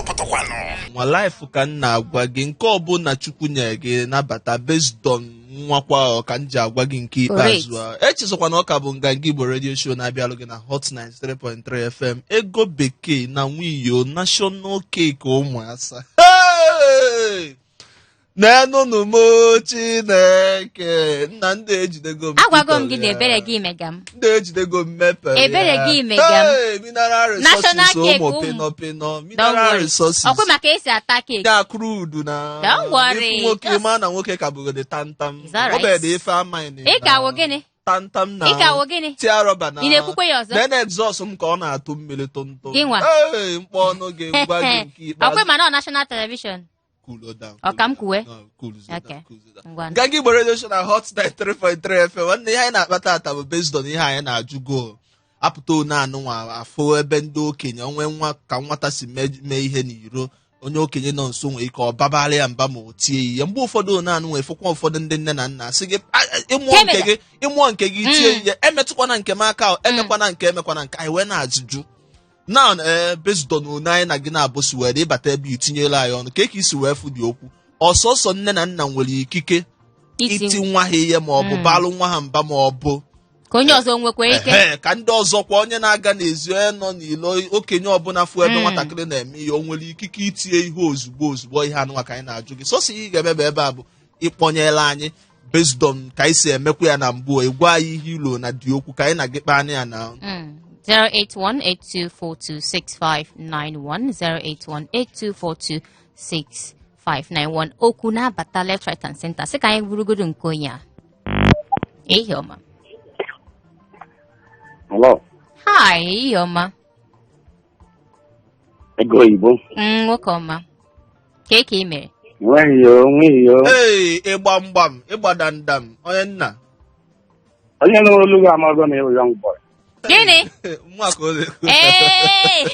Ọ pụtakwanụ. Nwa life ka m na-agwa gị, nke ọbụla Chukwu nyere gị nabata based on nwakwa ọ ka m ji agwa gị nke ikpeazụ a. Echezọkwa na ọ ka bụ Nganga Igbo Radio Show na-abịalụ gị na Hot 93.3 FM, ego bekee na nwiyo national cake ụmụasa. Hey! Nenụnụ m, Chineke nna, ndị ejidego m. Agwago m gị na ya. Ebere gị mega m. Ndị ejidego m mepere Ebere ya. gị mega m. Hey, mineral resources. National cake. Ụmụ pịnọ pịnọ Don't mineral worry. resources. Ọkwa maka esi ata cake. Ya crude na Don't worry. ịfụ nwoke, Just- ma na nwoke ka bụgode tantam. It's alright. Obede ife amaghị. Ị ka wụ gịnị? Tantam na Ị ka wụ gịnị? tia rọba na Ị na-ekwukwe ya ọzọ? na exhaust m ka ọ na-atụ mmiri tụntụ. Gị nwa. Ee, mkpọ ọnụ gị ngwa gị nke ikpeazụ. Ọkwa mana ọ national television. Cool down. Ọ ka m kwuwe? No, cool down, Okay. cool down. Ngwa. Nganga Igbo Radio Show na Hot 93.3 FM. Nwanne, ihe anyị na-akpata ata bụ based on ihe anyị na-ajụgo. Apụta one anụnwa afụ ebe ndị okenye onwe nwa ka nwata si mee ihe n'iro, onye okenye nọ nso nwere ike ọ babara ya mba ma o tie ihe. Mgbe ụfọdụ one anụnwa efụkwa ụfọdụ ndị nne na nna sị gị, "Ah, ah, ịmụọ nke gị, ịmụọ nke gị, tie ihe, emetụkwana nke m aka o, emekwana nke, emekwana nke." Anyị wee na-ajụjụ now, ee, based on one anyị na gị na-abụsi were ịbata ebe itinyela anyị ọnụ ka isi wee fụ dị okwu, ọsọsọ nne na nna nwere ikike iti nwa ha ihe ma ọ bụ balụ nwa ha mba ma ọ bụ ka onye ọzọ nwekwa ike. Ehe, ka ndị ọzọ kwa, onye na-aga n'ezi, onye nọ n'ilo, okenye ọbụla fụ ebe nwatakịrị na-eme ihe, o nwere ikike itinye ihe ozugbo ozugbo? Ihe anụnwa ka anyị na-ajụ gị. Sọsọ ihe ị ga-emebe ebe a bụ ịkpọnyela anyị based on ka anyị si emekwa ya na mbụ, ịgwa anyị ihe ilo na dị okwu ka anyị na gị kpaa anya ya na 08182426591, 08182426591. Okwu na-abata left, right and center. Sị ka anyị burugodo nke onye a. Ehihie ọma. Hello. Hi, ehihie ọma. Ego oyibo. Nwoke ọma, ka ị mere? Nweghị yo, nweghị yo. Ee, ịgba mgbam, ịgba dandam, onye nna. Onye nụrụ olu gị amago na ịwụ young boy. Gịnị? Nwa ka ọ na-ekwu. Ee,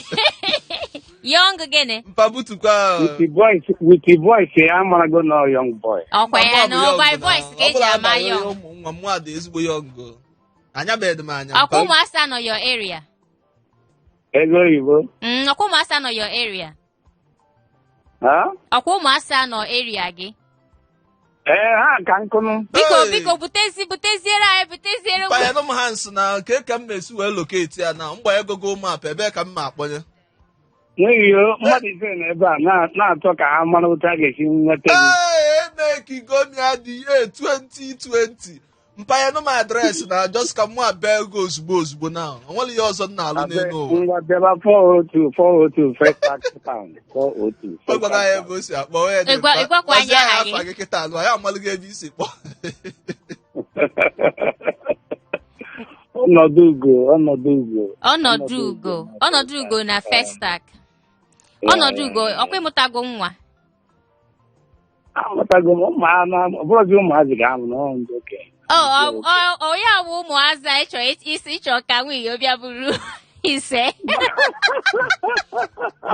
young gịnị? Mpa butukwa. With the voice, with the voice ya amarago na ọ young boy. Ọkwa ya na ọ by voice ka eji ama young. Ụmụ nwa mụ dị ezigbo young. Anya bedị m anya. Ọkwa ụmụasa nọ your area? Ego oyibo. Ọkwa ụmụasa nọ your area? Ha? Ọkwa ụmụasa nọ area gị? Ee, ha ka nkụnụ. Biko. Hey! Biko, buteziere anyị, buteziere m. Banyere m ha nsị na nke ka m na-esi wee locate ya na mgbanye Google Map, ebee ka m ma akpọnye? Nweghị yo, mmadụ 5 nọ ebe a na-achọ ka ha mara otu a ga-esi nweta gị. Ee, emekigomia dị ye 2020. Mpanyere m address na just ka mụ abịa ego ozugbo ozugbo na o nwere ihe ọzọ m na-alụ n'elu ụwa. Ngwa, bịaba 402, 402 Festac Town, 402. Ọ gwara anyị ebe o si akpọ onye dị mkpa. Ịgwakwa anyị Gwazie anyị aha gị. afa gị kịta alụ anyị amalụgo ebe isi kpọ. Ọnọdụ ugo, ọnọdụ ugo. Ọnọdụ ugo, ọnọdụ ugo na Festac. Ọnọdụ ugo, ọkwa ịmụtago nwa? Amụtago m ụmụ na ọ bụrụzi ụmụazị ga-amụ na ọ ndị okenye. Ọ ya wụ ụmụazị a ịchọ isi ịchọ ka nwunye bịa bụrụ ise.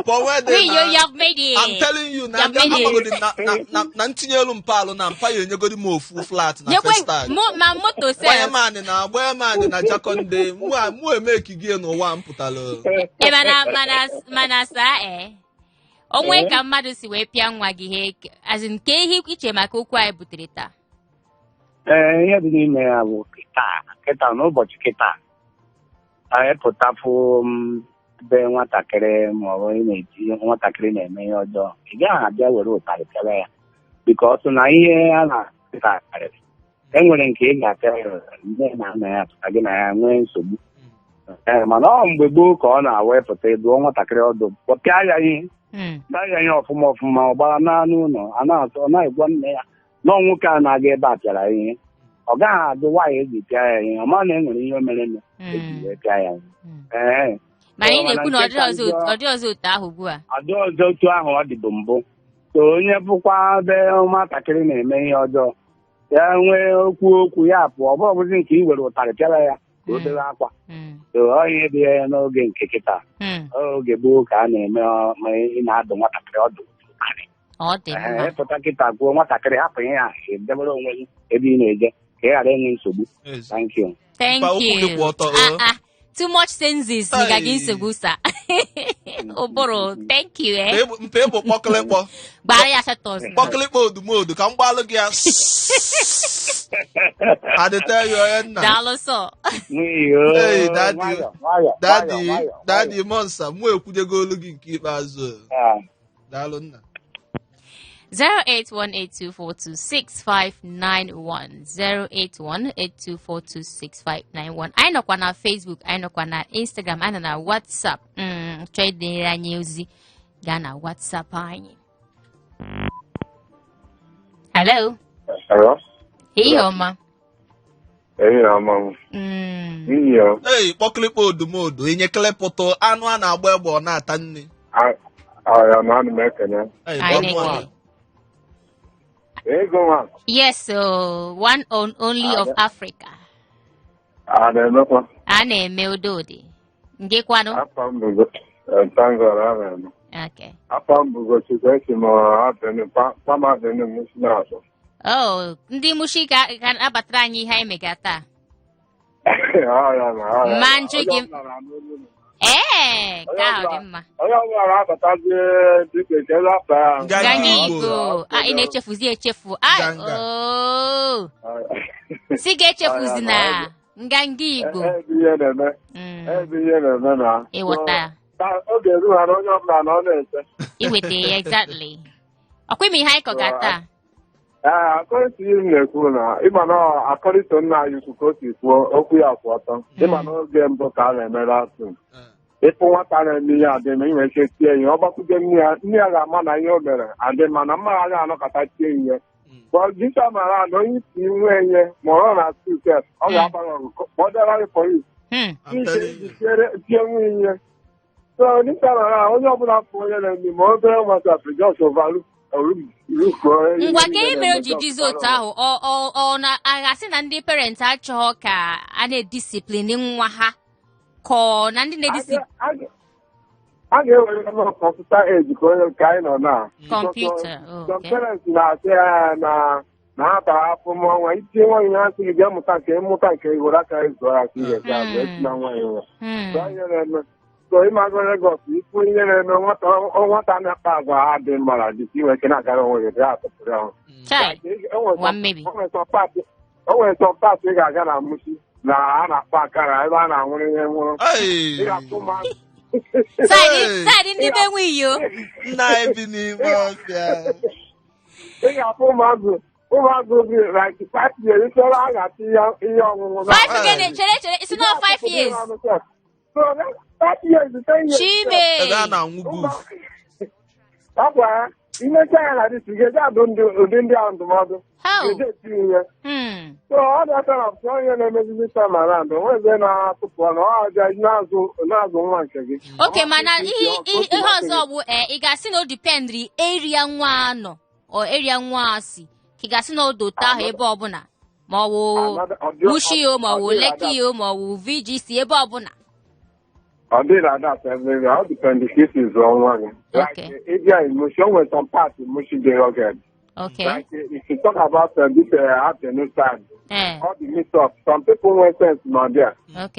But where they Nwunye, na you have made it. I'm telling you na You have made it. amagodi m na ntinye elu mpalụ na mpa ya enyegodi m ofu flat na Nyekwe Festac. ma moto Gbanye sef. m anị na gbanye m anị na Jakande, mụ emeki gị n'ụwa m pụtara. E mana saa, ee, onwe ka mmadụ si wee pịa nwa gị ihe, as in, nke ihe iche maka okwu anyị butere taa? Ee, ihe dị n'ime ya bụ kịta kịta, n'ụbọchị kịta, anyị pụtafụ m ebe nwatakịrị ma ọ bụ ị na-eji nwatakịrị na-eme ihe ọjọọ, ị gaghị abịa were ụtarị pịara ya, because na ihe a na-apịta karịrị. E nwere nke ị ga-apịa ya ụtarị, nne na nna ya pụta, gị na ya nwee nsogbu. Ee, mana ọ mgbe gboo ka ọ na-awepụta ịdụọ nwatakịrị ọdụ, pịa ya ihe, pịa ya ihe ọfụma ọfụma, ọ gbara naanị ụlọ a na-atụ, ọ na-egwa nne ya na ọ nwoke a na-aga ebe a pịara ya ihe. Ọ gaghị adụ nwaanyị eji pịa ya ihe, ọ ma na e nwere ihe o mere eme eji wee pịa ya ihe. Ee. Mana ị Mana na-ekwu na ọ nke ka dịrị ọzọ njọ- ọ dị ọzọ otu ahụ ugbu a. Ọ dị ọzọ otu ahụ ọ dịbụ mbụ. So onye bụkwa ebe nwatakịrị na-eme ihe ọjọọ, ya nwee okwu okwu ya pụọ, ọ bụrụ nke i were ụtarị pịara ya ka o bere akwa. So ọ ihe dị ya n'oge nke kịta. Oge gboo ka a na-eme ma ị na-adụ nwatakịrị ọdụ ụtarị. Ọ dị mma. Ịpụta kịta kwuo nwatakịrị hapụ ihe a, edebere onwe gị ebe ị na-eje ka ị ghara inwe nsogbu. Thank you. Thank Mpa, okwu gị you. kwụ ọtọ, Ah, o. ah. Too much senses nyega gị Hey. nsogbu sa. Ụbụrụ, thank you eh. Mpe bụ kpọkịlịkpọ. Gbara ya status. Kpọkịlịkpọ odumodu ka m gbalụ gị ya. I dey tell you onye nna. Daalụ sọ. N'ihi Hey, daddy. nwayọ, nwayọ, Daddy, nwayọ, nwayọ. daddy Monsa, mụ ekwudego olu gị nke ikpeazụ. Ah. Daalụ nna. 08182426591 08182426591. Anyị nọkwa na Facebook, anyị nọkwa na Instagram, anyị nọ na WhatsApp. Chọọ idenyere anyị ozi, gaa na WhatsApp anyị. Hello. Hello? Ehihie ọma. Ehihie ọma m. N'ihi ya, Ei, kpọkịlịkpọ odumodu, enye kịlịpụtụ anụ a na-agba egbe ọ na-ata nri. Ọya na ana m ekene. Ei, Anyị gbọmụ na-ekele. anyị. Ego nwa, Yes, so one on only of Africa. A na-emekwa. A na-eme udodi. Ngekwanụ? Afọ m bụ thank God, a na-eme. Okay. Afọ m bụ Ugochukwu, esi m Avenue, Palm Avenue, Mushin Asọ. Oh, ndị Mushin ka ka nabatara anyị ihe anyị mega taa. Ọya na, ọya na. Ma njụ Onye gị. ọbụla na-anụ olu m. Ee, nke ahụ dị mma. Onye ọbụla na-abatazi dịka ekele afa ya. Nganga Nganga Igbo. Igbo. Ah, ị na-echefuzi echefu. Ah, Nganga. oh. Si gị echefuzi na Nganga Igbo. Ebe ihe na-eme, ebe ihe na-eme na. Ịghọta. So, oge erughara onye ọbụla na ọ na-eche. Iweta ya exactly. Ọkwa ime ihe anyị kọga taa. Ee, according to ihe m na-ekwu na ịma na according to nna anyị ukwu ka o si kwuo okwu ya kwụ ọtọ, ịma na oge mbụ ka a na-emere atụ ịfụ nwata na-eme ihe adị mma, ị nwere ike tie ihe, ọ gbakwute nne ya, nne ya ga-ama na ihe o mere adị mma na mma agaghị anọkọta tie ihe. But this time around, onye isi nwe ihe ma ọ nọ na school sef, ọ ga-agba gị ọgụ ma ọ dịara gị police. I'm telling you. Tie nwe ihe. So this time around, onye ọbụla fụ onye na-eme ma obere nwata, just overlook. Ngwa, ka e mere o ji dizi otu ahụ, ọ na aghasị na ndị parents achọghọ ka a na-ediscipline nwa ha, ka ọ na ndị na-ediscipline A ga-ewere na computer age ka onye ka anyị nọ na Computer, oh, some okay. parents na-asị ya na ha tara afọ mụọ nwa, itinye nwa ihe, ha sị gị bịa mụta nke mụta nke were aka zụọ ya ka ị ga-esi azụ esina nwa ya nwa. So ihe na-eme, so ịmago Legọs, ikwu ihe na-eme nwata, nwata na-akpa agwa ha dị mma na dịka inwe ike na-agara onwe gị bịa atụpụrụ ahụ. Chai, nwa mmebi. O nwere some part ị ga-aga na Mushin na a na-akpọ akara ebe a na-anwụrụ ihe nwụrụ. Ei. Ị ga-afụ ụmụazị Side Hey. side ndị be nwe iyo. Nna anyị bi n'ime ọfịa. Ị ga-afụ ụmụazị dị like 5 years ịchọrọ a ga-atụ ihe ọṅụṅụ na Five gịnị? Chere, chere, isi na 5 years. So 5 years, 10 years. Chime. Ebe a na-anwụ guf. Ọkwa ya imecha ya na dịsi ga-eji adụ ụdị ndị ahụ ndụmọdụ How? ga-eji eti ihe. So ọ dịtara pụọ ihe na-emezizi time around, onweze na-atụpụ ọnụ ọ aja na-azụ nwa nke gị. Okay, mana ihe ọzọ bụ ee, ị ga-asị na o dependri area nwa a nọ ọ area nwa a si, ka ị ga-asị na o dote ahụ ebe ọbụla, ma ọ wụ Mushin o, ma ọ wụ Lekki o, ma ọ wụ VGC, ebe ọbụla? Ọ dịghị adapt everywhere. Ọ depend ka isi zụọ nwa gị. Like ịbịa in Mushin, o nwere some parts in Mushin dị rugged. Like if you talk about this afternoon side, all the mix up, some people nwere sense nọ there.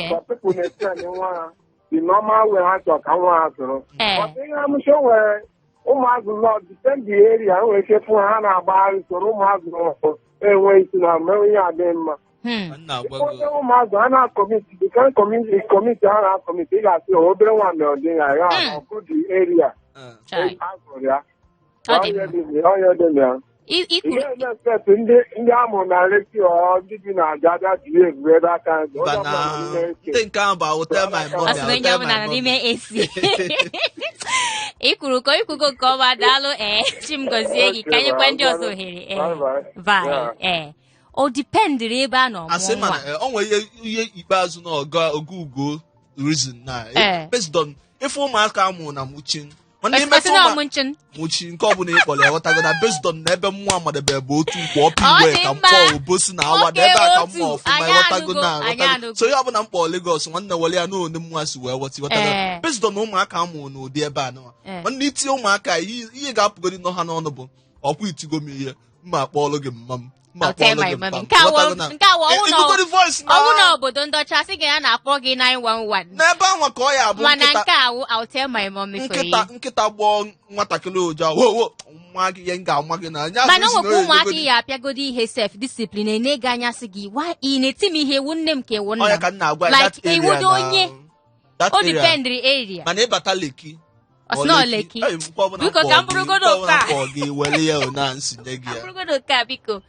Some people na-etrain nwa ha the normal way ha chọrọ ka nwa ha soro. But ihe Mushin nwere ụmụazụ nọ depend the area nwere ike fụ ha na-agbagharị soro ụmụazụ enwe isi na mewe ihe adịghị mma. Nna agwago. Onye ụmụazụ ha na-acommit, the kind commit ha na-acommit, ị ga-asị, "Oh, obere nwa mere ọ dị ya ya ọkụ dị area Chai. azụrụ ya." Ọ dị mma. Onye dị na ya. I kwuru Ị gaghị expect ndị amụrụ na Lekki ọ ndị bi na aja abịa jiri egwu ebe aka nzụ. Mba Onye na ọbụla nọ n'ime eke. ndị nke ahụ bụ I will tell my mommy, Ọ sị na I will onye tell ọbụla my nọ n'ime mommy. AC. I kwuru ka ikwugo nke ọma, daalụ. Ee, chi m gọzie gị ka nyekwa ndị ọzọ ohere. Ee, Bye bye. bye. Yeah. Ee, o dependịrị ebe a nọ mụọ Asị nwa. mana o nwere ihe ikpeazụ na ọga ogugo reason na based on ife ụmụaka amụrụ na Mushin, mana Ọsị imetụ na ụmụ ọmụ nchin. Mushin nke ọbụla ị kpọrọ ya, ghọtago, na based on na ebe mmụọ amadebe bụ otu nkwọ ọpụ Ọ iwe dị ka mma. mkpọ obosi na awada Nwoke ebe a ka otu. mmụọ ọfụma. Anyị Ịghọtago anụgo, na anyị ghọtago. anụgo. So ihe ọbụla mkpọ Lagos, nwanne, were ya na one mmụọ si wee ghọta, ịghọtago, based on ụmụaka amụrụ n'ụdị ebe a nụwa. Nwanne, itinye ụmụaka ihe, ihe ga-apụgodi nọ ha n'ọnụ bụ ọkwa itigo m ihe mma akpọọlụ gị mma m. Mma I'll tell kpọọlụ my gị mommy. mpa m. Nke a Ghọtago na? nke a wụ ọnwụ na Ịnụgodi voice na ọnwụ na obodo ndị ọcha sị gị ya na-akpọ gị 911. N'ebe anwa ka ọ ya abụ. Mana Nkịta nke a wụ "I'll tell my mommy for nkịta you." Nkịta gbọọ nwatakịrị ụjọ, wo wo nwa gị, ihe m ga-ama gị na anya. Mana o si na nwekwa o ụmụaka emegodi. ị ya apịagodi ihe, self discipline ene gị anya, sị gị why ị na-eti m ihe, ewu nne m ka ewu nna Onye m. ka m na-agwa Like, that area iwu dị na onye. that O area. dependri area. Mana ịbata Lekki. Ọ sị na ọ Lekki. Ei, nke ọbụla Biko, mkpọ ka m gị, bụrụgodo nke ọbụla oke a. mkpọ gị, were ya na nsinye gị ya. Bụrụgodo nke a, biko.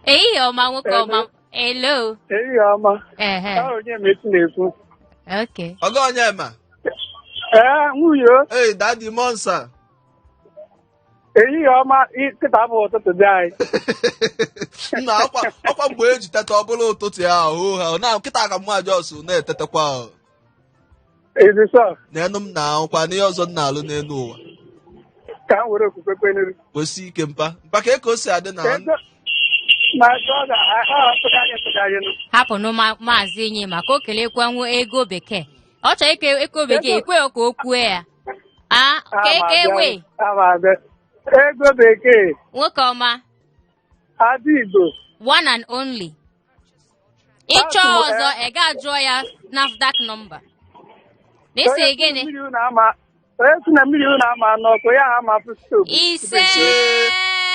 Ehihie ọma, nwoke ọma, hello. Ehihie ọma. Ehe. Ọ onye mesi na-ekwu. Okay. Ọga Onyema. Ee, nwunye. Ei, Daddy Monsa. Ehihie ọma, kịta bụ ụtụtụ dị anyị. Nna, ọkwa mgbe eji teta ọ bụla ụtụtụ ya ahụ ha na nkịta ka mụ ajọs na-etetekwa ahụ. Ezisọ. N'enu m na ahụkwa n'ihe ọzọ m na-alụ n'elu ụwa. Ka m were okwukwe kwenuru. Kwesị ike, mpa mpa, ka o si adị na Ego my brother, ahụ tụgharị nụ. Hapụnụ maazị enyi maka o kelekwanwu ego bekee. Ọ chọrọ ike ego bekee, ekwe ka o kwue ya a ka eke wee. Ama abịa. Ego bekee. Nwoke ọma. Adị Igbo. One and only. Ịchọ Asị m, ọzọ ị ga jụọ ya NAFDAC nọmba na-esi Onye sị na gịnị? mmiri unu ama, onye sị na mmiri unu ama n'ọkụ ya ama afụ stove. Ise.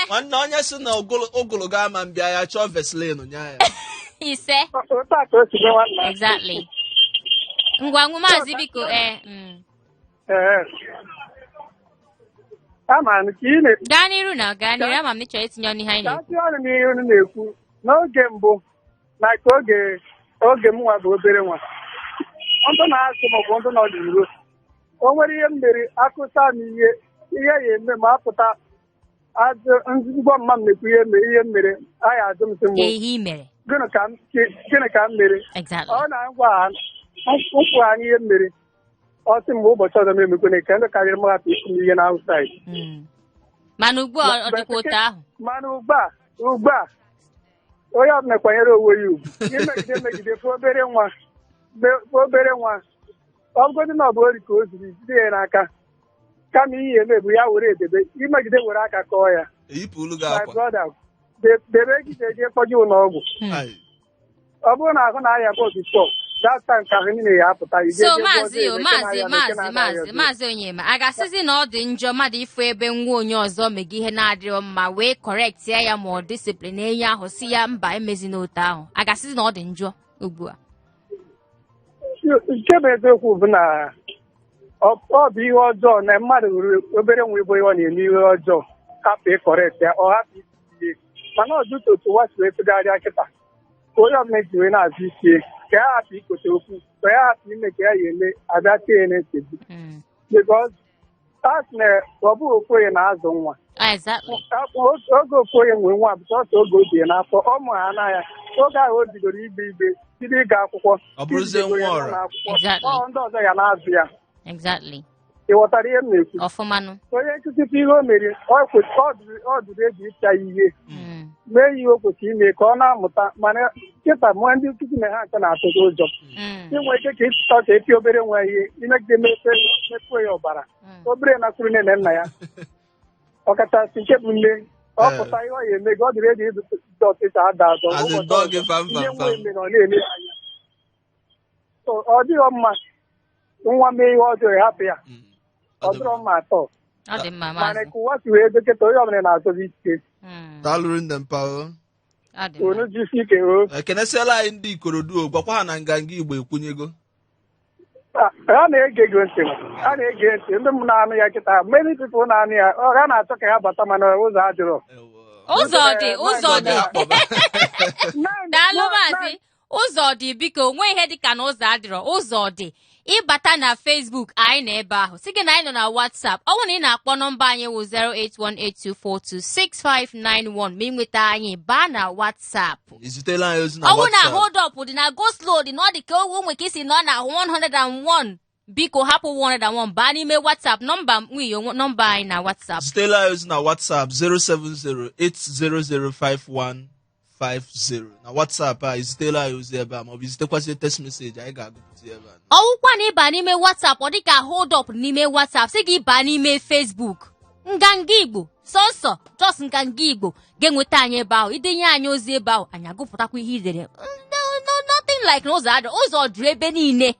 Nwanne, onye si na ụgụrụ ga-ama mbịa ya chọọ Vaseline nya ya. Ise. Otu a ka o si mee, nwanna. Exactly. Ngwa ngwa, maazị, biko, ee. Ee. Ama m ka ị na Gaa n'iru na gaa n'iru, ama m na ị chọrọ itinye ọnụ ihe anyị ka na-ekwu. atụ ọnụ n'ihe unu na-ekwu. N'oge mbụ na ka oge m nwa bụ obere nwa, ndụ na-asị m bụ ndụ nọ n'iro, o nwere ihe m mere, akụsa m ihe, ihe ya eme ma apụta ajụ ngwa mma m na-ekwu ihe mere, ihe m mere a ya ajụ m sị m Ke ihe ị mere? Gịnị ka m mere? Ọ na-ngwa ha nkwụ anyị ihe m mere, ọ sị m ụbọchị ọzọ m emekwene ka ndị karịrị m hapụ ikwu m ihe na outside. Mana ugbu a ọ dịkwa otu ahụ? Mana ugbu a onye ọbụla kwanyere onwe ya ugwu. Imegide megide fụ obere nwa, fụ obere nwa, ọ bụgodị na ọ bụ ori ka o zuru, jide ya n'aka, kama ihe eme bụ ya were edebe imegide were aka kọọ ya. Eyipụlụ gị My akwa. brother, debe gide jee kpọje ụlọ ọgwụ. Ai. Ọ bụrụ na ahụ na-aya bụ before that time ka ahụ niile ya apụta, ije So jee maazị gwọọ o ebe maazị nke na-aya na nke maazị na-anaghị maazị ọzọ. Maazị Onyema, a ga-asịzi na ọ dị njọ mmadụ ịfụ ebe nwa onye ọzọ mega ihe na-adịrọ mma wee correctia ya ma ọ discipline enyi ahụ, si ya mba, emezi n'otu ahụ, a ga-asịzi na ọ dị njọ ugbu a? Nke bụ eziokwu bụ na ọ bụ ihe ọjọọ na mmadụ hụrụ obere nwa ibo ihe ọ na-eme ihe ọjọọ, hapụ ịcorrect ya, ọ hapụ isi ihe, mana ọ dụtụ otu ụwa si wee tụgharịa kịta ka onye ọbụla ji wee na-azụ isi ka ya hapụ ikote okwu, ka ya hapụ ime ka ya ya eme abịa tie ya na nsogbu, because a sị na ọ bụghị ofu onye na-azụ nwa. Oge ofu onye nwe nwa bụ sọsọ oge o bi n'afọ, ọ mụ ha na ya. Oge ahụ o bidoro igbe igbe, bido ịga akwụkwọ, Ọ bụrụzie ibidogoro nwa ya ọra. n'ụlọ akwụkwọ, ọ ndị ọzọ ya na-azụ ya. Ị ghọtara ihe m na-ekwu? Ọfụmanụ. Onye nkụzi ihe o mere, ọ dụrụ eji ịpịa ya ihe, mee ihe o kwesịrị ime ka ọ na-amụta. Mana kịta mụọ ndị nkụzi na ha nke na-atụta ụjọ. Inwe ike ka ịtụta ka epịa obere nwa ihe, imegide mepe mepuo ya ọbara. Obere nakwuru nne na nna ya, ọkachasị nke bụ nne, ọ pụta ihe ọ ya eme gị, ọ dịrị eji ịdụ ọtịta ada azọ. As in ụbọchị dọọ ọzọ, gị vam ihe vam nwa vam. eme na ọ na-ele ya anya. So, ọ dịghọ mma nwa mee ihe ọjọọ, ịhapụ ya. Ọ dịrọ mma atọ. Ọ dị mma. Mana Maazị. ka ụwa si wee dokịta, onye ọbụla na-azọzi ike. Daalụrụ nne mpa o. Ọ dị mma. Unu jisi ike o. Ekenesiela anyị ndị Ikorodu o, gwakwa ha na nganga Igbo ekwunyego. Ha na-ege gị ntị, ha na-ege ntị. Ndị m na-anụ ya kịta, many people na-anụ ya, ọ ha na-achọ ka ha bata, mana ụzọ adịrọ. Ụzọ dị, ụzọ dị. Akpọba. Daalụ, maazị. Ụzọ dị, biko, nwee ihe dịka na ụzọ adịrọ. Ụzọ dị. Ịbata na Facebook anyị nọ ebe ahụ, si gị na anyị nọ na WhatsApp. Ọ bụrụ na ị na-akpọ nọmba anyị wụ 08182426591, ma ị nweta anyị, baa na WhatsApp. Izitela anyị ozi na Ọ bụrụ na WhatsApp. hold up dị na go slow dị na ọ dị ka o nwe ka isi nọ na 101, biko hapụ 101, baa n'ime WhatsApp nọmba nwunye, nọmba anyị na WhatsApp. Zitela anyị ozi na WhatsApp 070-8005150 na WhatsApp a. Izitela anyị ozi ebe a maọbụ izitekwazie text message, anyị ga-agụpụta ya ebe a. Ọwụkwa na ịba n'ime WhatsApp, ọ dịka hold up n'ime WhatsApp, sị gị baa n'ime Facebook Nganga Igbo. Sọsọ just Nganga Igbo ga-enweta anyị ebe ahụ. Idenye anyị ozi ebe ahụ, anyị agụpụtakwa ihe i dere. No, no, nothing like na ụzọ adị, ụzọ juru ebe niile.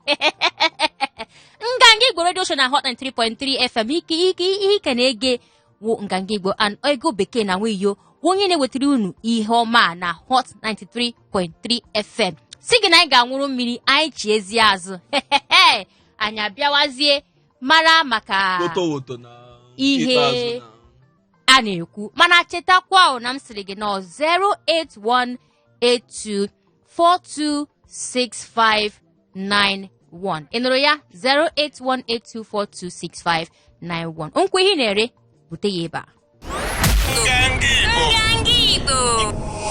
Nganga Igbo Radio Show na Hot 93.3 FM. Ike ike ihe ike na-ege wụ Nganga Igbo and Ego Bekee na Nwiyo, onye na-ewetara unu ihe ọma na Hot 93.3 FM. Si gị na anyị ga-anwụrụ mmiri, anyị chi ezi azụ, anyị abịawazie mara maka woto woto na ihe ikpeazụ na a na-ekwu. Mana chetakwa o na m sịrị gị nọ 08182426591. Ị nụrụ ya? 08182426591. Nkwa ihe ị na-ere, bute ya ebe a. Nganga Igbo. Nganga Igbo.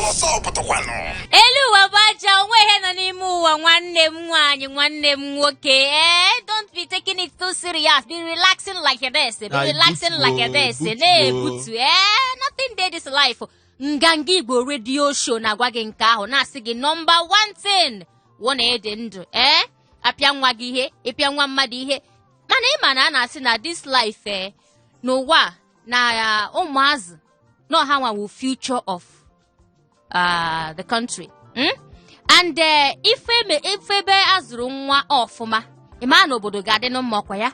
Ọsọ pụtakwanụ. Elu ụwa bụ aja, onwe ihe nọ n'ime ụwa. Nwanne m nwaanyị, nwanne m nwoke, ee, don't be taking it too serious. Be relaxing like this, be Na relaxing butuo, like this. Butuo. Na-ebutu, ee, nothing dey this life. Nganga Igbo Radio Show na-agwa gị nke ahụ, na-asị gị number one thing wụ na ịdị ndụ. Ee, apịa nwa gị ihe, ịpịa nwa mmadụ ihe, mana ị ma na a na-asị na this life, ee, n'ụwa na ụmụazị na ọha nwa wụ future of the country. And ife ebe azụrụ nwa ọfụma, ịma na obodo ga-adị na mma. Ọkwa ya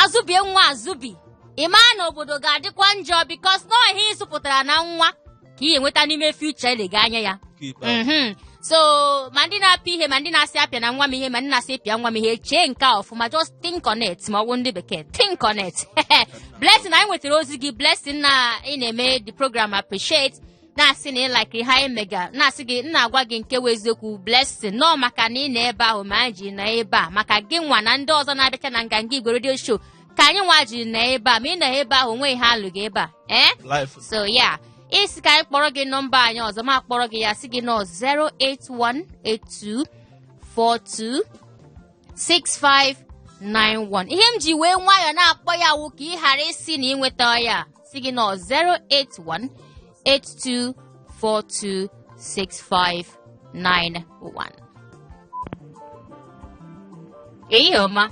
azụbie nwa azụbi, ịma na obodo ga-adịkwa njọ, because na ihe ịzụpụtara na nwa ka ị enweta n'ime future elega anya ya. Nke ikpeazụ. So ma ndị na-apịa ihe, ma ndị na-asị apịa na nwa m ihe, ma ndị na-asị pịa nwa m ihe, chee nke a ọfụma. Just think on it. Ma ọ bụ ndị bekee, think on it. Blessing, anyị nwetara ozi gị. Blessing, na ị na-eme the program appreciate, na-asị na ị like ha emega, na-asị gị m na-agwa gị nke wụ eziokwu. Blessing, nọọ maka na ị nọ ebe ahụ ma anyị ji nọ ebe a, maka gị nwa na ndị ọzọ na-abịacha na Nganga Igbo Radio Show ka anyị nwa ji nọ ebe a. Ma ị nọ ebe ahụ, onwe ihe alụ gị ebe a, ee. Life. So ya isi ka anyị kpọrọ gị nọmba anyị ọzọ, ma kpọrọ gị ya, sị gị nọ 08182426591. Ihe m ji wee nwayọọ na-akpọ ya wụ ka ị ghara isi na ịnweta ya. Si gị nọ 08182426591. Ehihie ọma.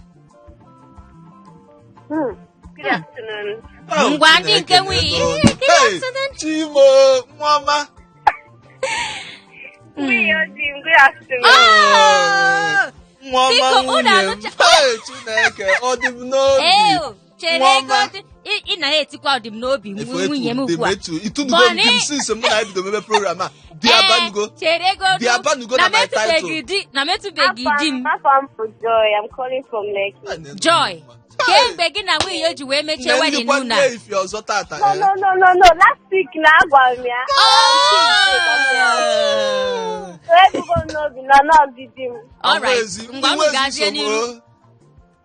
Good afternoon. Oh, Ngwa, ndị nke Chineke nwunye. na-eto. Good Hey, afternoon. Chimo, nwa. Nwunye di m, good afternoon. Oh! Nwa ọma. Biko, unu Nwunye m. Hey, Chineke, ọ dị m n'obi. Ee, chere. Nwa ego ọma. Ị na-etikwa ọdịm n'obi Efu nwunye m etu dị ugbu m a. etu itunugo m Bonny. di m since mụ na ebido mebe program a di Ee, abanugo chere ego. Di abanugo na na my title. metụbeghị di na metụbeghị di m. Afa m bụ Joy. I'm calling from Lekki. Joy, kemgbe gị na nwunye ji wee mechie wedding Nne unu a? ifi ọzọ tata. No, Eh. no, no, no, no. Last week na agwara m ya. Oh! So ebugo m n'obi na nọọsụ di m. All right. Ezi- Ngwa, unu nwa ezi gazie nsogbu. n'iru.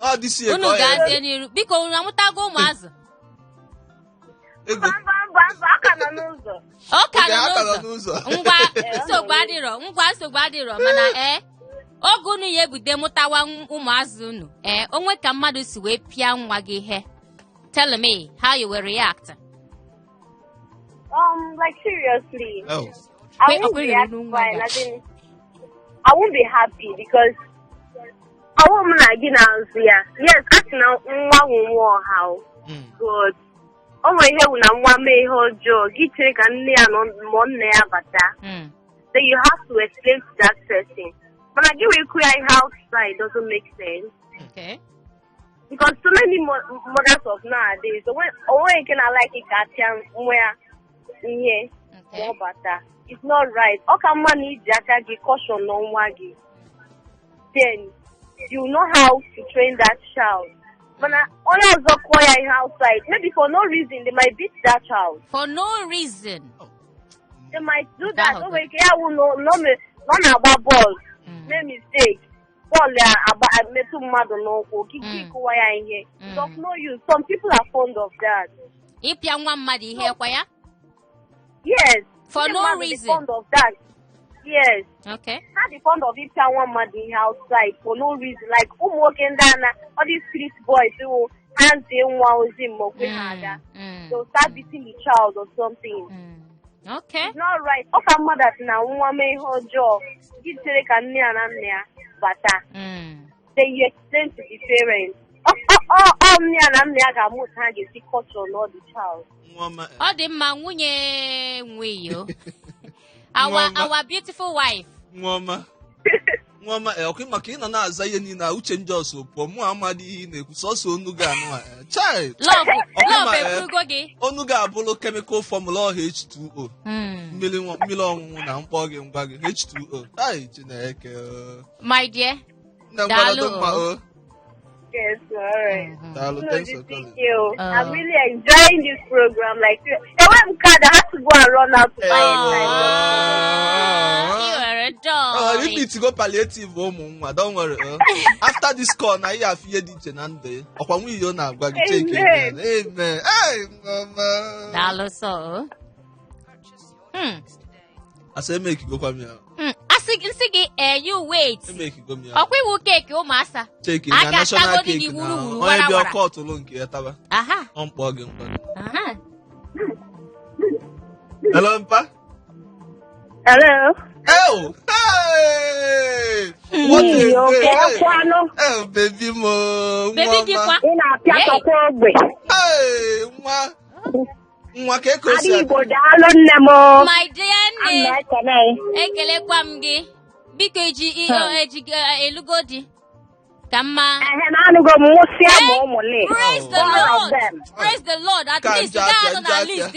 Ọ dịsi ya Unu ka ọ ya. gazie n'iru. Biko, unu amụtago ụmụazụ? Ego. Mba, mba, mba, mba, aka nọ n'ụzọ. Ọ ka Oge nọ ha ka nọ n'ụzọ. n'ụzọ. Ngwa, nsogbu adịrọ. Ngwa, nsogbu adịrọ. Mana ee, oge unu ya ebido mụtawa ụmụazụ unu, ee, onwe ka mmadụ si wee pịa nwa gị ihe, tell me how you will react. Like seriously. Oh. I Wait, won't wait, react wait, wait, fine. wait. As in, I won't be happy because I won't na gị na-azụ ya. Yes, a sị na nwa wụ nwa ọha o. But o nwere ihe wụ na nwa mee ihe ọjọọ, gị chere ka nne ya nọ ma nna ya bata. Then you have to explain to that person. Mana gị wee kụ ya ihe outside doesn't make sense. Because so many mothers of nowadays, onwe nke na-like ka apịa nwa ya ihe ma ọ bata. It's not right. Ọ ka mma na iji aka gị caution na nwa gị. Then you know how to train that child. Mana onye ọzọ kụọ ya ihe outside, maybe for no reason, they might beat that child. For no reason. They might do that. Ahụ O nwere ike ya wụ na ọ na-agba bọọlụ, mee mistake, bọọlụ ya agba metụ mmadụ n'ụkwụ, gị kụwa ya ihe. It's of no use. Some people are fond of that. Ịpịa nwa mmadụ ihe kwa ya. Yes. For Ndị no mmadụ dị reason. fond of that. Yes. Ha dị fond of ịpịa nwa mmadụ ihe outside for no reason. Like ụmụ nwoke ndị a na all these street boys who ha zie nwa ozi ma o kwe ha aga. They'll start beating the child or something. It's not right. Ọ ka mmadụ asị na nwa mee ihe ọjọọ, gị chere ka nne ya na nna ya bata. Then you explain to the parents. Ọ nne ya na nna ya ga-ama otu ha ga-esi culture nọ the child. Nwa ọma. Ọ dị mma, nwunye nwiyo, our Nwa ọma. our beautiful wife. Nwa ọma, nwa ọma, ọkwa maka ị nọ na-aza ihe niile a, uche njọs pụọ, mụ amadị ihe ị na-ekwu, sọsọ onu gị anụ a, chai. Love. Ọkwa love ma, ekwugo gị. Onu gị abụrụ chemical formula ọha H2O. Mmiri ọṅụṅụ na mkpọ gị, ngwa gị H2O. Ai, Chineke o. My dear. Nne m, Daalụ. gbadado mma o. Yes, all right. Daalụ. No, Thanks for this calling. you. Oh. I'm really enjoying this program. Like, enwe m card, I had to go and run out to buy airtime. Ah, you are a doll. Repeat go palliative ụmụ nwa, don't worry. After this call na ihe afọ ihe dị iche na ndụ ya. Ọkwa nwunye ọ na-agwa gị cheke. Amen. Amen. Hey, mama. Daalụ sọ. Asa emekigokwa m ya. Asị nsị gị, you wait. Emekigo m ya. Ọkwa iwu cake ụmụasa. Cheke A na national ga-atagodi cake gị na wuru wuru, onye wara bịa wara. ọkọ ọtụlụ nke ya taba. Aha. Ọ mkpọ gị mkpọ gị. Aha. Hello, mpa. Hello. Oh, hey! What a Iyo, day. ka ekwanụ. Hey, baby mo. Baby Nwa gị ọma. kwa. Ị na-apịatọkwa ogbe. Hey, nwa. Nwa ka eko si Ada Igbo, daalụ nne m. My dear nne. Ana ekene. Ekelekwa m gị. Biko, eji eji elugo di ka mma. Ehe, na anụgo m nwụsịa ma ụmụ Praise the All of Lord. them. Praise the Lord. At Ka least nje gaa apịa, nọ nje na apịa. list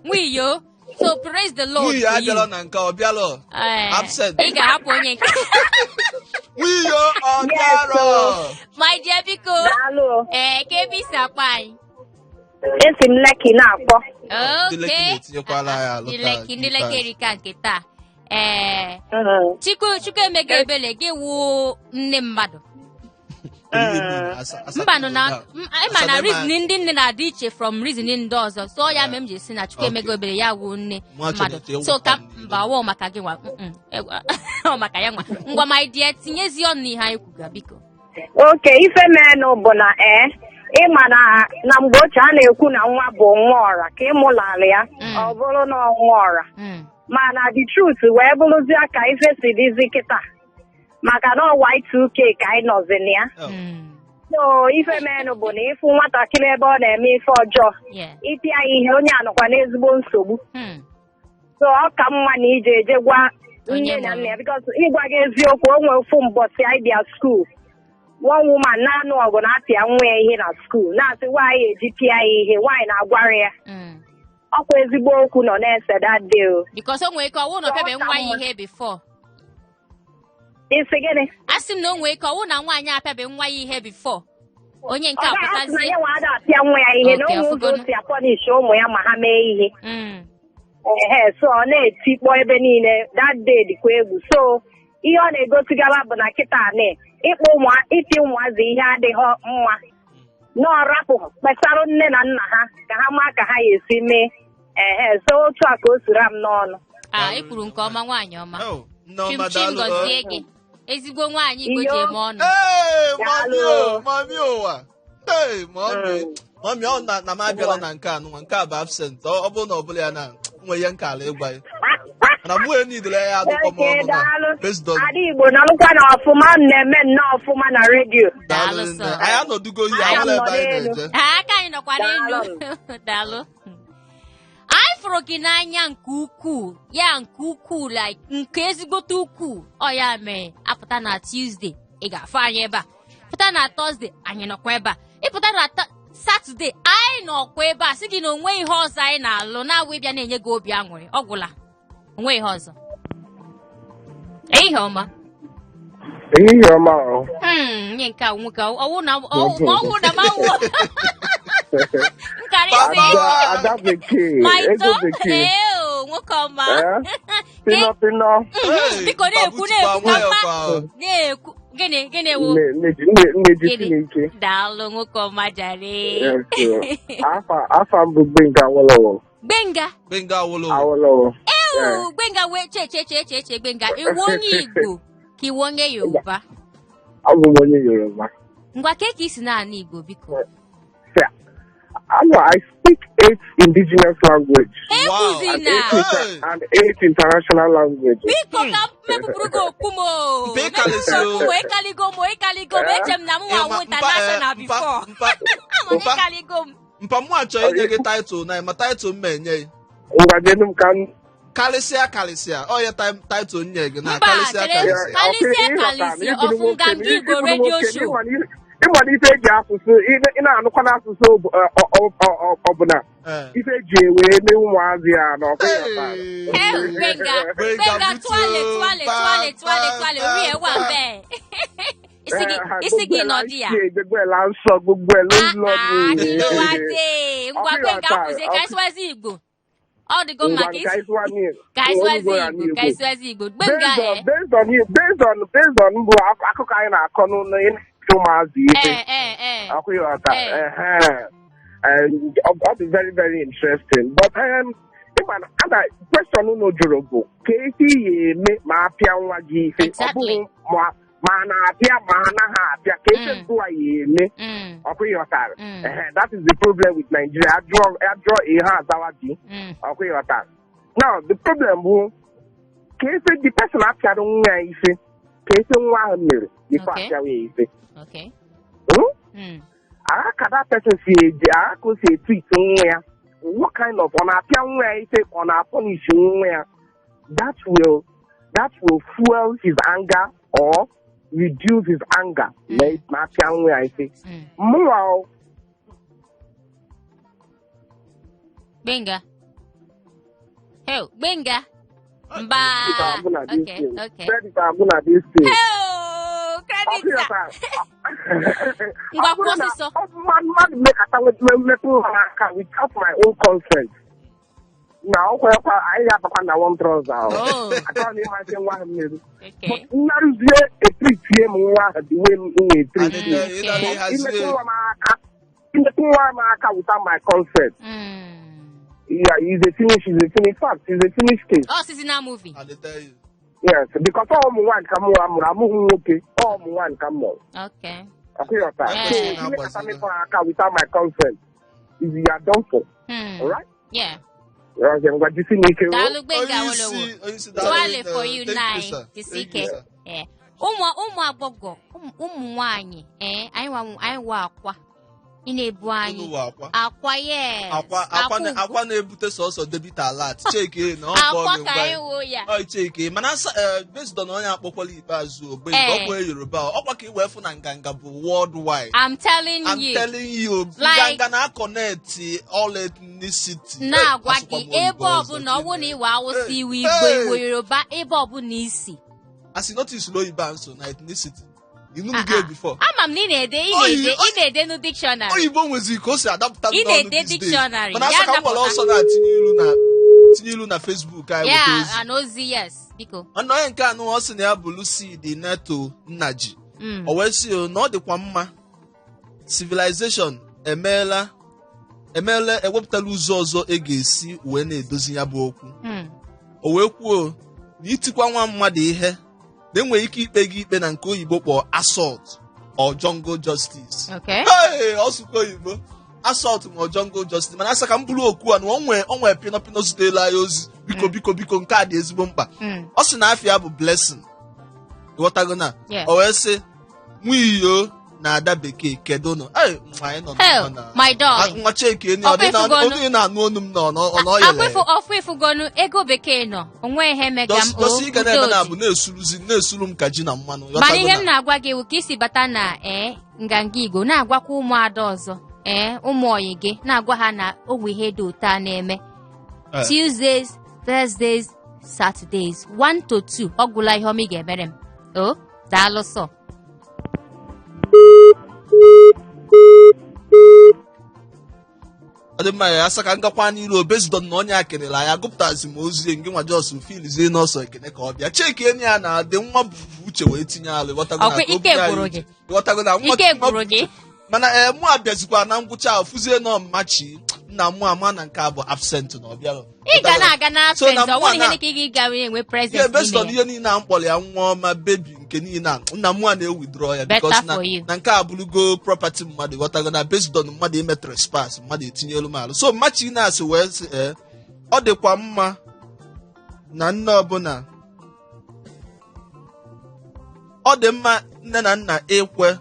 nwiyo. So praise the Lord Nwunye for you. abịala na nke ọ bịala. Eh, Absent. ị ga-ahapụ onye nke. Nwunye ọ bịara. My dear, biko. Daalụ. Ee, ka ebe isi akpa anyị. Esi m Lekki na-akpọ. Ndị Lekki na-etinyekwala anyị alụ Ndị taa, Lekki, ndị Lekki ikpeazụ. erika nke taa. Ee, Chukwu Chukwu emega ebele gị wụ nne mmadụ. Ihe niile, Mbanụ na ịma na Asa reasoning ndị nne na-adị iche from reasoning ndị ọzọ, so ya mere m ji si na Chukwu emega ebele ya wụ nne Nwa mmadụ. Chineke, So ka ewepụta m mba wụ maka gị nwa. Ọ maka ya nwa. Ngwa, my dear, tinyezi ọnụ n'ihe anyị kwuga, biko. Oke ife menụ bụ na ịma na mgbe ochie a na-ekwu na nwa bụ nwa ọra ka ịmụlara ya, ọ bụrụ na ọ nwa ọra, mana the truth wee bụrụzie ka ife si dịzi kịta, maka na ọ Y2K ka anyị nọzi na ya. Oh. So ife menụ bụ na ịfụ nwatakịrị ebe ọ na-eme ife ọjọọ, ịpịa ya ihe, onye anọkwa n'ezigbo nsogbu. So ọ ka mma na ije eje gwa Onye nne na mụrụ. nna ya, because ịgwa gị eziokwu, o nwere ofu mbọsị anyị bịa school, one woman na-anụ ọgụ na-apịa nwa ya ihe na school, na-asị nwaanyị eji pịa ya ihe, nwaanyị na-agwara ya. Ọkwa ezigbo okwu nọ na-ese that day o. Because o nwere ike ọwụ na ọ pịabe nwa ya ihe before. Isi gịnị? A sị m na o nwere ike ọwụ na nwaanyị apịabe nwa ya ihe before, onye nke Ọ a ga-asị na pụtazie. ya nwa ada apịa nwa ya ihe na Okay, ụmụ ụzọ ọfụgonu. o si apunish ụmụ ya ma ha mee ihe. Ehe, so ọ na-etikpọ ebe niile that day, dịkwa egwu. So ihe ọ na-egosigara bụ na kịta na ịkpọ ụmụ, iti ụmụazị ihe adịghị mma, na ọ rapụ kpesarụ nne na nna ha ka ha maa ka ha ga-esi mee. Ehe, so otu a ka o siri m n'ọnụ. A ị kwuru nke ọma, nwaanyị ọma. Oh, Nneọma, Chim chim daalụ. gọzie gị, ezigbo nwaanyị Igbo ji Iyo. eme ọnụ. Hey, mami Daalụ. o, mami ụwa. Hey, mami. Mami, ọ na m abịala na nke a nụnwa, nke a bụ absent. Ọ bụrụ na ọ bụla ya na nwe ihe nke ala ịgwa ya. Mana mụ enidere ya adụkọ m Oke, ọnụ na daalụ. based on Ada Igbo, nọrụkwa na ọfụma, m na-eme nnọọ ọfụma na redio. Daalụ Daalụ nne. sọ. Anyị anọdugo ihe Anyị awụla nọ ebe anyị n'elu. na-eje. Ha, aka anyị nọkwa n'elu. Daalụ. Daalụ, anyị fụrụ gị n'anya nke ukwuu ya, nke ukwuu, like nke ezigbote ukwuu. Ọ ya mere apụta na Tuesday, ị ga-afụ anyị ebe a. Pụta na Thursday, anyị nọkwa ebe a. Ịpụta na Saturday, anyị nọkwa ebe a. Sị gị na onwe ihe ọzọ anyị na-alụ na-awụ ịbịa na-enye gị obi aṅụrị. Ọ gwụla, onwe ihe ọzọ. Ehihie ọma. Ehihie ọma o. Nye nke a nwoke ọwụ na ọwụ ma ọwụ na ma wụ nkara isi. Ada, Ada Bekee, Ma ego ito Bekee. ee o, nwoke ọma. Eh? Pịnọ pịnọ. Hey, Biko, na-ekwu, babutukwa na-ekwu ka nwayọọ mma. kwa o. Na-ekwu gịnị gịnị wụ? Nne Gịnị? Chineke. Daalụ, nwoke ọma jare. Yes, o. Afa m bụ Gbenga Awolowo. Gbenga. Gbenga Awolowo. Awolowo. Ewu, Gbenga, wee che che che che che, Gbenga, iwu onye Igbo ka iwu onye Yoruba? Abụ m onye Yoruba. Ngwa, ka isi na-ana Igbo, biko? I know I speak Eight indigenous language Ekwuzina. Hey. and eight international languages. Biko ka m mebupụrụ gị okpu m o. Mpa ịkalịsị o. Mebupụrụ okpu m, ịkaligo m, ịkaligo m. Eche m na m nwa Ịma, wụ mpa, international eh, mpa, before. mpa, Mana mpa, ịkaligo m. mpa mụ achọ inye gị title na ma title m ma enye gị. Ngwa jenu m ka m Karịsịa karịsịa ọ ya title m nye gị na Mba, karịsịa chere. karịsịa. Kalịsịa, kalịsịa, ọfụ Nganga Igbo radio show. Ịma na ife eji asụsụ ị na-anụkwa n'asụsụ ọbụla ife eji wee mee ụmụazị ya na ọkụ ya bara. Hey. Ẹ ò Gbénga, Gbénga Gbénga butu tuale o, tuale pa, tuale tuale pa, tuale pa, orí ẹ̀ wà pa. bẹ́ẹ̀. Isi gị Gbogbo ẹ̀ là nọ ń di ya. ṣe, gbogbo ẹ̀ là ń sọ, gbogbo ẹ̀ ló ń lọ Ah, ní. kí ló wá dé? Ngwa Ọkụ Gbénga ịghọta, kwụzie ka anyị sụwazi Igbo. Ọ dịgo mma Ngwa ka nke isi anyị sụwa n'ihe- ka anyị sụwazi Igbo ya Igbo n'Igbo. ka anyị sụwazi Igbo. Gbénga Based on ẹ. based on based on based on mbụ akụkọ anyị na-akọ n'ụlọ ị na-achụ ụmụazị ife. Ee ee ee. Ọkụ ịghọta. Eh. Ehe. And ọ dị very very interesting. But ịma na a na question unu jụrụ bụ ka esi ya eme ma apịa nwa gị ife. Ọ Exactly. bụghị ma a na-apịa ma a naghị apịa ka esi ngwa ya eme. Ọkụ ịghọtara. Ehe, that is the problem with Nigeria. Ajụọ ihe azawa gị. Ọkụ ịghọtara. Now the problem bụ ka esi the person apịara nwa ya ife ka esi nwa ahụ mere before apịawa ya ife. Hmm? Agha ka that person si eji agha ka o si etreat nwa ya, what kind of ọ na-apịa nwa ya ife ka ọ na-apunish nwa ya, that will fuel his anger or reduce his anger ma apịa nwa ya ife. Mụnwa o, Gbénga. Hey, Gbénga. Mba. Credit agwụ na this thing. Credit agwụ na this thing. Hey, credit. Ọkụ ya taa. Ngwa Ọ bụrụ kwuo na ọsịsọ. ọ bụ mmadụ mekata mmetụ ha aka without my own consent na ọ kwekwa anyị ga-abakwa na one trouser ahụ. Achọrọ m ịma ihe nwa ahụ mere. But nnarụzie etreatie m nwa ahụ the way m na-etreat. Adịla ịhazi Imetụ nwa m aka imetụ nwa m aka without my consent. Yeah, he's a finish fact, he's a finished case. Oh, seasonal movie. I dey tell you. Yes, because ọ ụmụ nwaanyị ka m mụrụ amụrụ amụghị nwoke, ọ ụmụ nwaanyị ka m mụrụ. Ọkụ ịghọta. So imekata metụ ha aka without my consent is you are done for. Alright? Yeah. Okay, ngwa jisi n'ike. Daalụ Gbenga Onye isi- Awolowo. onye isi daalụ Tuale rinne. for you Thank you, nine. sir. Jisi Thank you, ike. sir. Eh. Ụmụ agbọghọ, ụmụ nwaanyị, ee, anyị wa akwa. Ị na-ebu anyị Unu wụ akwa. Akwa, yes. Akwa akwa ugwu. Akwa na-ebute sọsọ debit alert cheke na ọ kpọọ Akwa gị ka ngwa anyị wụ ya. ọ cheke mana asa based on onye akpọkwala ikpeazụ ogbe ọkwa Yoruba ọkwa ka ị wee fụ na nganga bụ worldwide. I'm telling I'm you. telling you, Like- nganga na-aconnect all ethnicity. Na-agwa Asụkwa gị m oyibo ebe ọzọ, ọbụla ọ bụrụ na Chineke. iwe Awụsa, iwe Igbo, iwe Yoruba, ebe ọbụla isi. Asị notice oyibo a nso na ethnicity. You Ah, get ah. before. Ama m na ị na-ede ị na-ede ị na-ede nu dictionary. Oyibo nwezi ka o si adapụta m Ị n'ọnụ na-ede these days. dictionary, Mana ya asị ka m were adapụta. ọsọ na-atinye ilu na tinye ilu na Facebook anyị weta Ya ozi. ana ozi, yes, biko. Mana onye nke anụ ọ sị na ya bụ Lucy dị Neto Nnaji. O wee sị o, na ọ dịkwa mma civilization emeela ewepụtala ụzọ ọzọ e ga-esi wee na-edozi ya bụ okwu. O wee kwuo na itikwa nwa mmadụ ihe na enwere ike ikpe gị ikpe na nke oyibo kpọọ assault or jungle justice. Hey, ọsụkwa oyibo assault ma ọ jungle justice mana asa ka m bụrụ okwu a na o nwee pịnọ pịnọ zutela anyị ozi biko biko biko nke a dị ezigbo mkpa. Ọ sị na afịa bụ Blessing, ghọtago na Yeah. o wee sị nwiyo na ada bekee kedu nụ. Ei, nwa anyị nọ Hell, na my darling. nwa cheke ni ọ dị na Ọkwa ifugonu. onye na-anụ onu m nọ ọ yele. Ọfụ ifugonu ego bekee nọ onwe ihe mega m o Dosi ị ga na-eme na udo abụ dị. na-esuruzi na-esuru m ka ji na mmanụ. Mana Ghọtago ihe m na na-agwa gị bụ ka isi bata na ee nganga Igbo na-agwakwa ụmụada ọzọ, ee, ụmụ oyi gị, na-agwa ha na ogwe ihe dị ụtọ a na-eme Tuesdays, Thursdays, Saturdays 1 to 2. Ọ gwụla ihe ọma ị ga-emere m o. Daalụ sọ. Ọ dị mma ya asa ka m gakwa n'iru based on na onye a kelere anyị agụpụtazi m ozi nke nwa jos filizie n'ọsọ ekene ka ọ bịa cheki enyi ya na adị nwa bụ uche wee tinye alụ. Ghọtago na Ọkwa ka o ike bunye anyị gwụrụ uche. gị. Ghọtago na nwa Ike nwa gwụrụ gị. Mana ee, mụ abịazikwa na ngwụcha ahụ fụzie nọ mmachi. Nna mụ ama na nke a bụ absent na ọ bịara. Ị ga na-aga na So na absent, ọ mụ a bụrụ ihe na- dị ka ị ga enwe Yeah, presence based on n'ime ya. ihe niile a m kpọrọ ya nwa ọma, baby, nke niile a, nna mụ a na-ewithdraw ya Better because na for you. na nke a bụrụgo property mmadụ, ghọtago, na based on mmadụ ime trespass, mmadụ etinyelu m alụ. So mmachi na-asị wee sị, ee, ọ dịkwa mma na nne ọbụla, ọ dị mma nne na nna ekwe.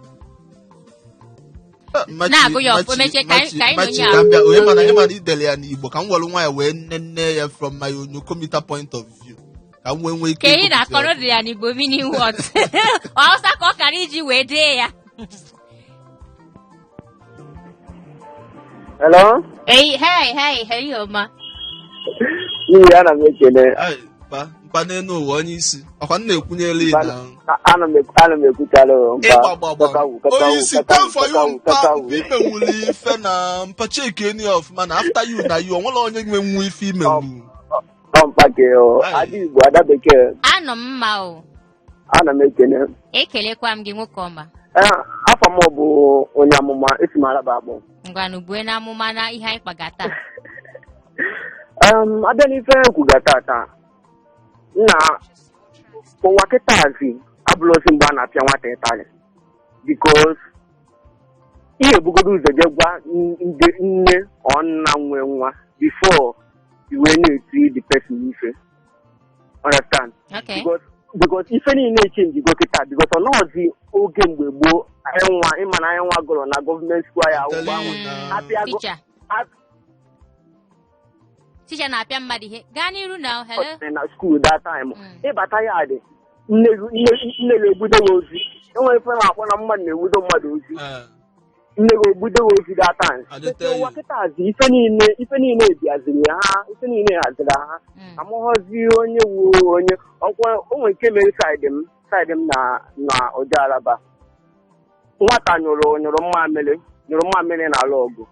Na-agụ ya ọfụma, mechie ka anyị Machi nọ ka m bịa onye mana ịma na idele ya n'Igbo, ka m were nwa ya wee nne nne ya from my onyokomita point of view, ka m wee nwee ike Ka ị ịgụpụta na-akọrọ ya. dị ya n'Igbo, meaning what? Hausa ka ọ kara iji wee dee ya. Hello? Hey, hey, hey, hey, ọma. N'ihi ana m ekele. Ai, mpa mpa n'elu ụwa, onye isi ọkwa m na-ekwunyelu ị na Ana m ekwuchala o, mpa. Ịgba gbagba. Kakawu, kakawu, Onye isi, kakawu, time for you. kakawu, Mpa. kakawu. Mpa, imenwuli ife na mpa, cheki enu ya ọfụma na after you na you onwere onye nwenwu ife imenwu. Ọ mpa ke o. Ai. Ada Igbo, Ada Bekee, Anọ m mma o. ana m ekele. Ekelekwa m gị, nwoke ọma. Ee, afọ m bụ onye amụma, esi m Araba akpọ. Ngwanụ, bue n'amụma na ihe anyị kpaga taa. Abịa n'ife nkwuga tata na ụwa kịtazi abụrụzi mgbe a na-apịa nwata ịtarị, because ihe ebugodo ụzọ jee gwa ndị nne ọ nna nwe nwa before i wee na-eti the person ife, understand? Okay. Because ife niile echenjigo kịta, because ọ nọọzi oge mgbe gboo anyị nwa, ịma na anyị nwa gụrụ na gọọmenti school ya Tell ụgbọ ahụ you na apịago. Teacher. Teacher na-apịa mmadụ ihe. Gaa n'iru na, hello. Na school that time, ịbata ya dị nne nne ga-ebudo gị ozi, enwere ife na-akpọ na mmadụ na-ebudo mmadụ ozi. Nne ga-ebudo gị ozi that time. I dey tell ụwa you. kịtazi, ife niile bịaziri ha, ife niile haziri ha. Amụghọzi onye wu onye ọkwa o nwere nke mere side m na ụdị Alaba. Nwata nyụrụ mmamịrị n'ala ọgụ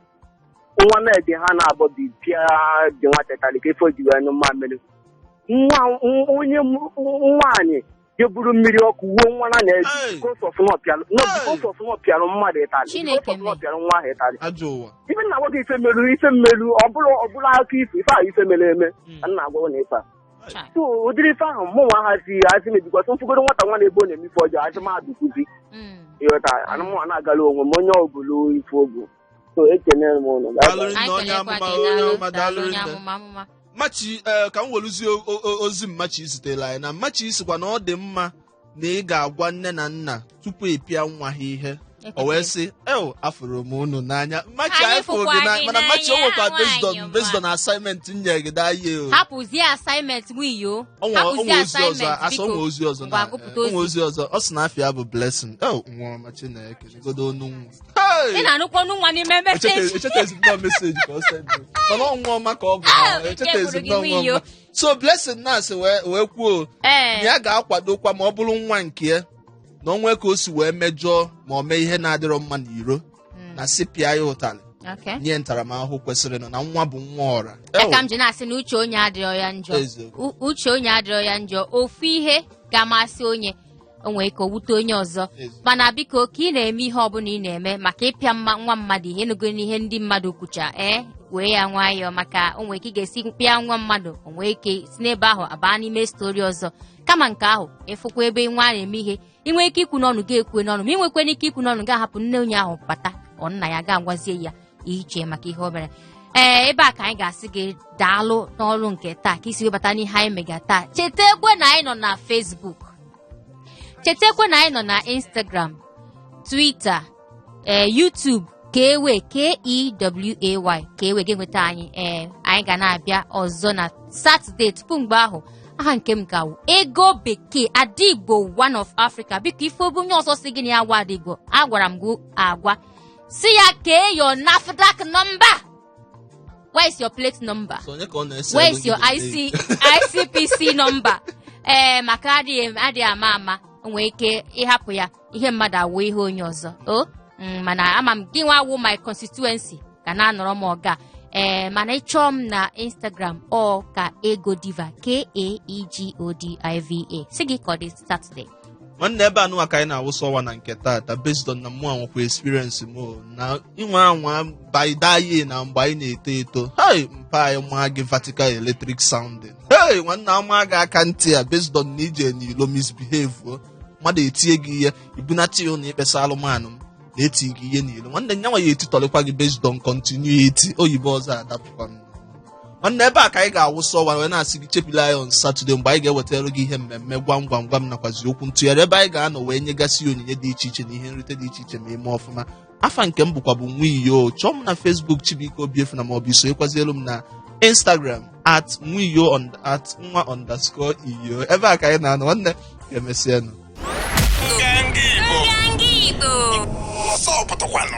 nwa medi ha na-abọ bi pịa dị nwata ịtarị ka efe o ji wee nyụ mmamịrị. Nwa onye nwaanyị jeburu mmiri ọkụ wuo nwa na na-eji Hey! because of na ọ pịalụ no Hey! because of na ọ pịalụ mmadụ ịtarị, Chineke because of na ọ mee. pịalụ nwa ahụ ịtarị. Ajọ ụwa. Ife na-agwa gị, ife merụ, ife mmerụ, ọ bụrụ akụkọ ifo, ife ahụ ife mere eme ka m na-agwa gị na ife a. Chai. So ụdịrị ife ahụ mụnwa hazi hazi mebikwa so mfụgodo nwata nwa na-ebe ọ na-eme ife ọjọọ, hazi mahadum kwuzi. Ịghọta, anụmụ na-agala onwe m, onye ọbụla ife obu, so ekene m ụnụ. Daalụ Anyị nne, onye kelekwa amụma, gị, onye daalụ, ọma, daalụ, daalụ onye nne. amụma amụma. Machi, ee, ka m weluzie ozi mmachi zitere anyị na mmachi sikwa na ọ dị mma na ị ga-agwa nne na nna tupu ị pịa nwa ha ihe. O wee sị, eo, afụrụ m unu n'anya, mmachi. Anyị Anyị fụrụ gị fụkwa n'anya gị mana mmachi o n'anya, nwekwa based on nwaanyị ọma. based on assignment m nyere gị daa ihe o. Hapụzie assignment nwiyo. O nwe Hapụzie ozi ọzọ assignment, asa o biko. nwe ozi ọzọ Ngwa, na gụpụta o nwe ozi. ozi ọzọ. Ọ sị na afịa bụ Blessing. Oh, nwa ọma Chineke, godo onu nwa. Hey! Ị na-anụkwa ọnụ nwa n'ime message. Echetezi m nọọ message ka ọ send. Mana ọ nwa ọma ka ọ bụ Ah, na ike echetezi m gwụrụ gị nọọ nwa nwiyo. ọma. So Blessing na-asị wee kwuo na ya ga-akwadokwa ma ọ bụrụ nwa nke ya na o nwee ka o si wee mejọọ ma ọ mee ihe na-adịrọ mma n'iro, na sị pịa ya ụtalị, nye ntaramahụhụ kwesịrị nọ na nwa bụ nwa ọra. Ya ka m ji na-asị na uche onye adịrọ ya njọ. Eziokwu. Uche onye adịrọ ya njọ. Ofu ihe ga-amasị onye, o nwere ike o wute onye ọzọ. Mana biko, ka ị na-eme ihe ọbụla ị na-eme maka ịpịa mma nwa mmadụ ihe, nụgo n'ihe ndị mmadụ kwucha, ee, wee ya nwayọọ, maka o nwere ike ị ga-esi pịa nwa mmadụ, o nwee ike si n'ebe ahụ abaa n'ime story ọzọ. Kama nke ahụ, ịfụkwa ebe nwa na-eme ihe, ị nwee ike ikwu n'ọnụ gị, ekwe n'ọnụ. Ma ị nwekwana ike ikwu n'ọnụ gị, ahapụ nne onye ahụ bata, ọ nna ya ga-agwazie ya iche maka ihe o mere. Ee, ebe a ka anyị ga-asị gị daalụ n'ọrụ nke taa, ka isi webata n'ihe anyị mega taa. Chetakwe na anyị nọ na Facebook, chetakwe na anyị nọ na Instagram, Twitter, ee, YouTube, Kewe, Keway, Kewe ga-enweta anyị. Ee, anyị ga na-abịa ọzọ na Satọde. Tupu mgbe ahụ, aha nke m gawo Ego Bekee, Adigbo one of Africa. Biko, ife obe onye ọzọ si gị na ya gwa Adigbo, agwara m gị agwa si ya kee your NAFDAC number. Where is your plate number? So onye ka ọ na-ese? Where is your IC, ICPC number? Ee, maka adịghị ama ama, o nwere ike ịhapụ ya ihe mmadụ awụ ihe onye ọzọ o. Mana ama m gị nwa wụ my constituency ka na-anọrọ m ọga. Ee, mana ịchọọ m na Instagram, ọ ka Ego Diva, Kaegodiva. Si gị ka ọ dị Saturday. Nwanne, ebe anụnwa ka anyị na-awụsa ọwa na nke taata, based on na mụnwa nwekwa experience m o, na inwe anwa by that year na mgbe anyị na-eto eto. Hey, mpa anyị maa gị vertical electric sounding. Hey, nwanne, ama gị aka ntị a based on na ije n'ilo misbehave o. Mmadụ etie gị ihe, ibunata ya ụlọ ikpesa alụmanụ m na-eti gị ihe n'ilo. Nwanne, nyanwa ya etitọrịkwa gị based on continuity oyibo ọzọ adapụkwa m. Nwanne, ebe a ka anyị ga-awụsa ọwa wee na-asị gị chepụla anyị on Saturday mgbe anyị ga-ewetara gị ihe mmemme gwam gwam gwam nakwazi okwu ntụgharị, ebe anyị ga-anọ wee nyegasị onyinye dị iche iche na ihe nrite dị iche iche ma ime ọfụma. Afa nke m bụkwa bụ Nwiyo. Chọọ m na Facebook, Chibuike Obiefuna, maọbụ isonyekwazielu m na Instagram @nwiyo @nwa_iyo. Ebe a ka anyị na-anọ. Nwanne, ga-emesịanụ. Nganga Igbo. Nganga Igbo. Ọsọ pụtakwanụ.